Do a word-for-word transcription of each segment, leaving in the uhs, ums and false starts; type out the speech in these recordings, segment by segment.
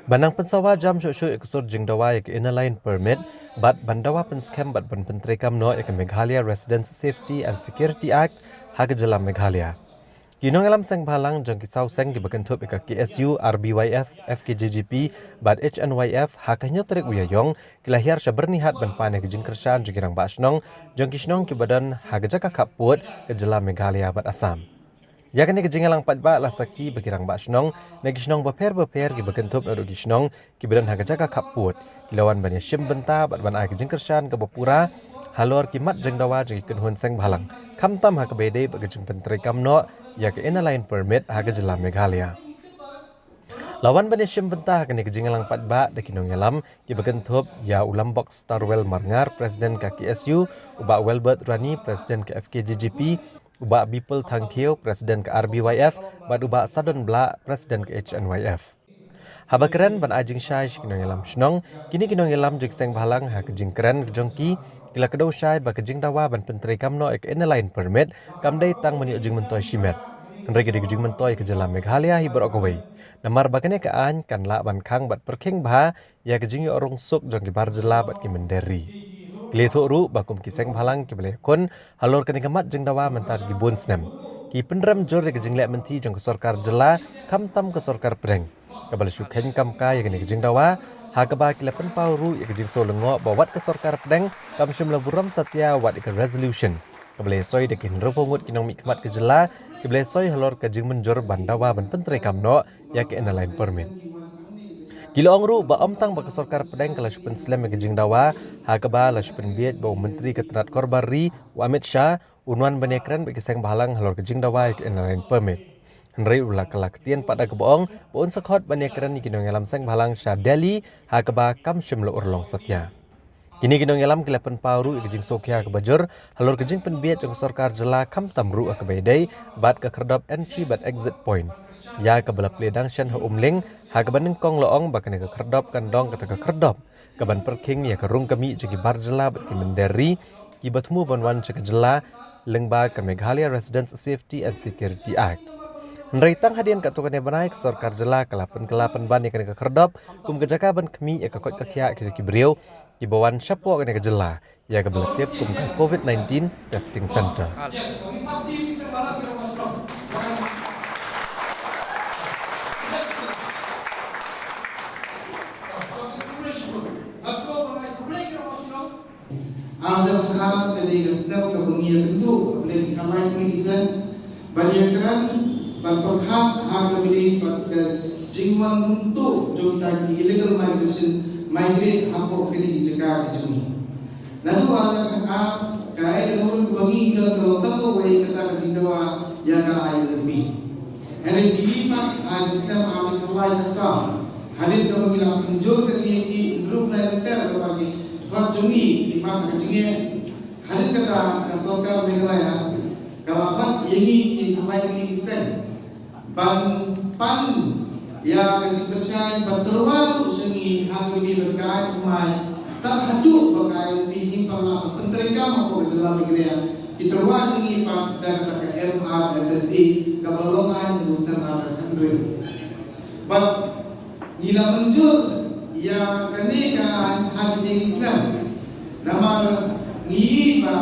Ban nang pynsawa jam shuh shuh ïa ka sur jingdawa ïa ka Inner Line Permit bad ban dawa pynskhem bad ban pyntreikam noh ïa ka Meghalaya Residents Safety and Security Act ha ka jylla Meghalaya. Ki nongïalam seng bhalang jong ki saw seng kiba kynthup ïa ka K S U, R B Y F, F K J G P bad H N Y F ha ka hynñiew tarik u Ïaïong ki la hiar sha Byrnihat ban pan ïa ka jingkyrshan jong ki rangbah shnong jong ki shnong kiba don ha ka jaka khappud ka jylla Meghalaya bad Assam. Ïa kane ka jingïalang paidbah la sakhi ba ki rangbah shnong na ki shnong bapher bapher kiba kynthup naduh ki shnong kiba don ha ka jaka khappud ki la wan ban ïashim bynta bad ban ai ka jingkyrshan kaba pura halor ki mat jingdawa jong ki kynhun seng bhalang, khamtam ha kaba ïadei bad ka jingpyntreikam noh ïa ka Inner Line Permit ha ka jylla Meghalaya. La wan ban ïashim bynta ha kane ka jingïalang paidbah da ki nongïalam kiba kynthup ïa u Lambok Starwell Marngar, President ka K S U, u Bah Welbert Rani, President ka F K J G P, u Bah Bipul Thangkhiew, President ka R B Y F, bad u Bah Sadon Blah, President ka H N Y F. Haba kren ban ai jingshai sha ki nongïalam shnong, kine ki nongïalam jong ki seng bhalang ha ka jingkren jong ki, ki la kdew shai ba ka jingdawa ban pyntreikam noh ïa ka Inner Line Permit kam dei tang ban ïoh jingmyntoi shimet, hynrei ka dei ka jingmyntoi ïa ka jylla Meghalaya hi baroh kawei. Namar ba kane ka aiñ kan lah ban khang bad pyrkhing bha ïa ka jingïoh rung suk jong ki bar jylla bad ki mynder ri. Ki la ïathuh ruh ba kum ki seng bhalang kiba la ïakhun halor kane ka mat jingdawa mynta ki bun snem, ki pynrem jur ïa ka jingleh mynthi jong ka sorkar jylla, khamtam ka sorkar pdeng, kaba la shu kheiñ kam kai ïa kane ka jingdawa, ha kaba ki la pynpaw ruh ïa ka jingsngew lyngngoh ba wat ka sorkar pdeng kam shym la burom satia wat ïa ka resolution kaba la ïasoi da ki hynriewphew ngut ki nongmihkhmat ka jylla kiba la ïasoi halor ka jingmynjur ban dawa ban pyntreikam noh ïa ka Inner Line Permit. Ki la ong ruh ba ym tang ba ka sorkar pdeng ka la shu pynslem ïa ka jingdawa, ha kaba la shu pynbiej ba u Myntri ka tnat Korbar Ri, u Amit Shah, un wan ban ïakren bad ki seng bhalang halor ka jingdawa ïa ka Inner Line Permit. Hynrei u la, ka la ktien pat da kaba ong ba un sa khot ban ïakren ïa ki nongïalam seng bhalang sha Delhi, ha kaba kam shym la urlong satia. Kine ki nongïalam ki la pynpaw ruh ïa ka jingsngewkhia kaba jur halor ka jingpynbiej jong ka sorkar jylla, khamtam ruh ha kaba ïadei bad ka khyrdop entry bad exit point, ïa kaba la plie dang shen ha Umling, ha kaba nyngkong la ong ba kane ka khyrdop kan long kata ka khyrdop kaban pyrkhing ïa ka rung ka mih jong ki bar jylla bad ki mynder ri kiba thmu ban wan sha ka jylla lyngba ka Meghalaya Residents Safety and Security Act. Hynrei tang hadien katto katne bnai ka sorkar jylla ka la pynkylla pynban ïa kane ka khyrdop kum ka jaka ban khmih ïa ka koit ka khiah ki, ki briew kiba wan shapoh kane ka jylla, ïa kaba la tip kum ka COVID nineteen Testing Centre. Arhajar khatar ka dei ka snem kaba ngi ïakynduh ha pdeng ki khatlai tylli ki seng ban ïakren, ban pyrkhat ha kaba ïadei bad ka jingwan rungtuh jong kita ki illegal migration, migrant hapoh kine ki jaka ka jong ngi. Naduh arhajar khatar ka ai ka nongrim kaba ngi don ka long tang kawei, kata ka jingdawa ïa ka I L P. Hynrei ki pat ha ki snem arhajar khatlai khatsaw, hadien kaba ngi la pynjur ka jingïakhih hynriew bnai lynter kaba ki dkhot jong ngi ki mad ha ka jingeh, hadien kata ka sorkar Meghalaya ka la khot ïa ngi ki khatlai tylli ki seng ban pan ïa ka jingpynshai ban tyrwa ruh sha ngi ha kaba ïadei bad ka aiñ thymmai, tad haduh ba ka I L P hi pat la pyntreikam hapoh ka jylla Meghalaya. Ki tyrwa sha ngi pat da kata ka M R S S A kaba la long aiñ naduh snem arhajar khathynriew. Bad ngi la mynjur ïa kane ka aiñ ha kine ki snem. Namar ngi ïohi ba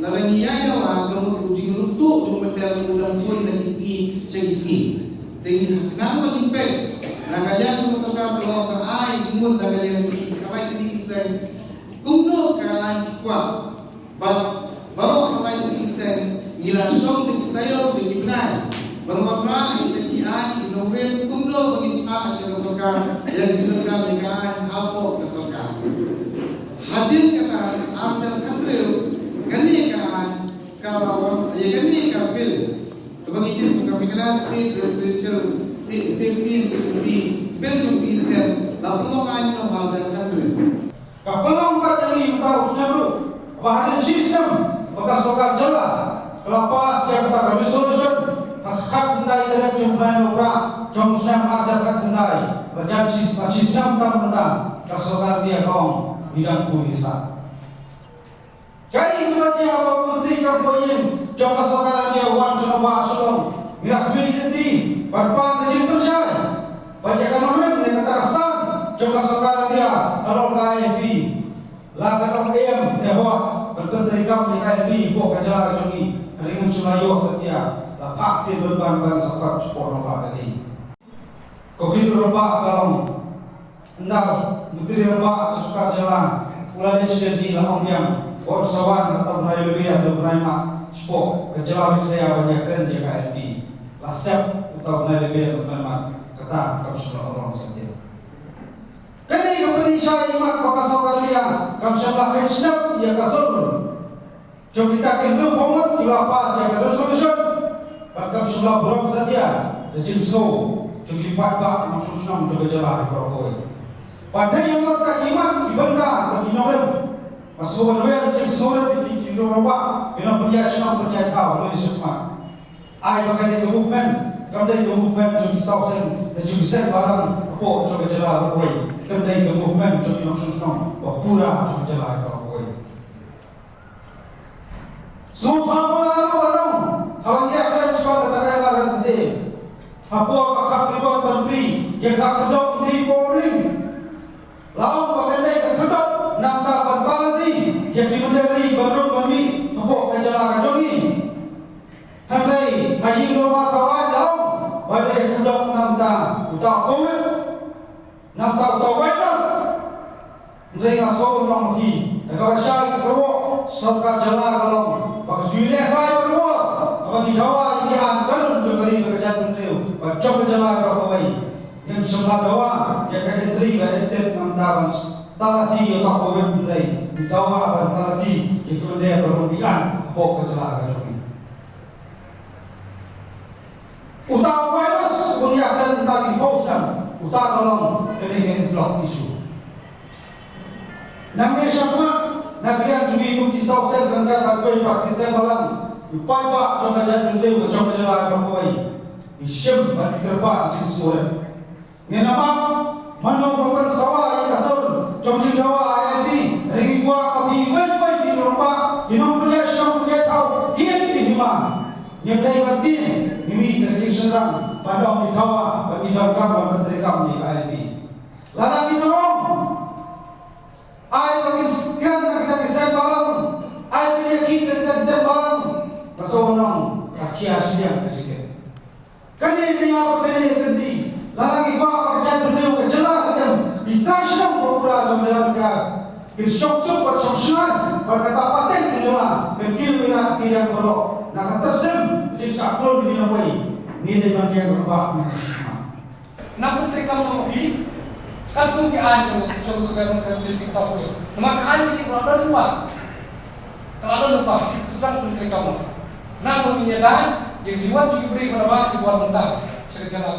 lada ngi ïaid dawa ka mut u jingrung tuh jong u mynder u dang bun na ki sngi sha ki sngi. Te ngi, khnang ba ngin peit na ka liang jong ka sorkar, ka long ka ai jingmut na ka liang jong ki khatlai tylli ki seng, kumno ka aiñ ki kwah. Bad baroh khatlai tylli ki seng ngi la shong da ki taïew da ki bnai ban wanrah ïa ki aiñ ki nongrim kumno ba ngin phah sha ka sorkar ïa ka jingdonkam ïa ka aiñ hapoh ka sorkar. Hadien kata, arhajar khathynriew, kane ka aiñ ka la wan, ïa kane ka bill kaba ngi tip ka Meghalaya State Residential Sa-, Safety and Security Bill jong ki state la pynlong aiñ ha arhajar khathynriew. Ka pynlong pat ïa ngi uta u snem ruh ba hadien shi snem ba ka sorkar jylla ka la pass ïa kata ka resolution ha ka khatkhyndai tarik jong u bnai Nohprah jong u snem arhajar khatkhyndai. Ba jan shi, shi snem tam mynta ka sorkar India ka ong ngi dang bun ïa sah. Kaei kaba jia ba u Myntri kam poi ïing jong ka sorkar India u wan sha Nongbah Shillong, ngi la khmih lynti ban pan ka jingpynshai. Bad ïa ka nongrim ne kata ka stamp Ka sorkar India halor ka I L P la ka long em ne hok ban pyntreikam ïa ka I L P hapoh ka jylla ka jong ngi. Hynrei ngim shym la ïoh satia, la phah ktien ban ban ban sa kot shapoh nongbah ka dei. Ko ki rangbah ka long ynda Myntri Rangbah jong ka jylla u la leit sha Delhi la ong biang, wat sa wan uta u bnai Leber, uta u bnai Mat shapoh ka jylla Meghalaya ban ïakren ïa ka I L P. La sep uta u bnai Leber, uta u bnai Mat, kata kam shym la long satia. Kane ka pynshai ïa mat ba ka sorkar India kam shym la kynshep ïa ka sur jong kita ki hynriew phew ngut kiba la pass ïa ka resolution. Bad kam shym la burom satia ïa ka jingsngew jong ki paidbah nongshong shnong jong ka jylla baroh kawei. Bad dei ïa mat ka ki mat ki bynta bad ki nongrim. Nga sngewbha ban wer ïa ka jingsngew ïa ki, ki nongrim ba ki nongpynïaid shnong pynïaid thaw, nongrim shakhmat. Ai ba kane ka movement kam dei ka movement jong ki saw seng ne jong ki seng balang hapoh jong ka jylla baroh kawei. Kam dei ka movement jong ki nongshong shnong ba pura jong ka jylla baroh kawei. Sngewbha ba la ruh ka long haba ngi ïakren shaphang kata ka M R S S A. Ha por ba khap ribbon ban plie ïa ka khyrdop ngi bawling, la ong ba kan dei ka khyrdop namar ban talasi ïa ki mynder ri ban rung ban mih hapoh ka jylla ka jong ngi. Hynrei ha ïing dorbar Thawaiñ la ong ba dei ka khyrdop namar uta u Covid, namar uta u virus. Hynrei nga sngewbha ban ong ïa phi, da kaba shai ka kyrwoh sorkar jylla ka long ba ka ju lehkai bynriew haba ngi dawa ïa ki aiñ kanun jong ka ri bad ka jaitbynriew bad jong ka jylla baroh kawei. Ngim shym la dawa ïa ka entry bad exit namar ban talasi ïa uta u Covid, hynrei ngi dawa ban talasi ïa ki mynder ba rung ki aiñ hapoh ka jylla ka jong ngi. Uta u virus uba ngi ïakren mynta ki phew snem, uta ka long kane ka influx issue. Nangne shakhmat na ka liang jong ngi kum ki saw seng ryngkat bad kiwei pat ki seng balang, ki paidbah jong ka jaitbynriew ka jong ka jylla baroh kawei, ngi shim bad ngi kyrpad ka jingsngewrit. Ngin ym map mano ban pynsawa ïa ka sur jong ka jingdawa I L P. Hynrei ngi kwah ba phi iwei pa iwei ki rangbah, ki nongpynïaid shnong pynïaid thaw, ki ïeit ki hima. Ngim dei ban tieng, ngi mih da ka jingshynrang ban ong ngi dawa, ba ngi donkam ban pyntreikam ïa ka I L P. Lada ngi ong ai ba kin kren na kita ki seng balang, ai ba kin ïakhih na kita ki seng balang, ka shu ong ka khia shiliang ka jingkren. Kane ka ïa ba kane ka kynti, lada ngi kwah ba ka jaitbynriew ka jylla ka kem, ki trai shnong ba pura jong ka jylla ka kem kin shong suk bad shong shngaiñ bad kata pateng ka jylla kan kiew ïa ki liang baroh na ka tyrsim ka jingshah klur ki nongwei. Ngi dei ban ïeng rangbah ngi. Na putri kam nong pi kan tu ki an jong jong ka kan kan district pastor. Nama ka an ki ba don ba Ka la don lypa, ki pyrshang pyntrei kamon. Nang ba ngin ïada, ïa ka jingwan jong ki briew ba na ba ki wan mynta sha ka jylla.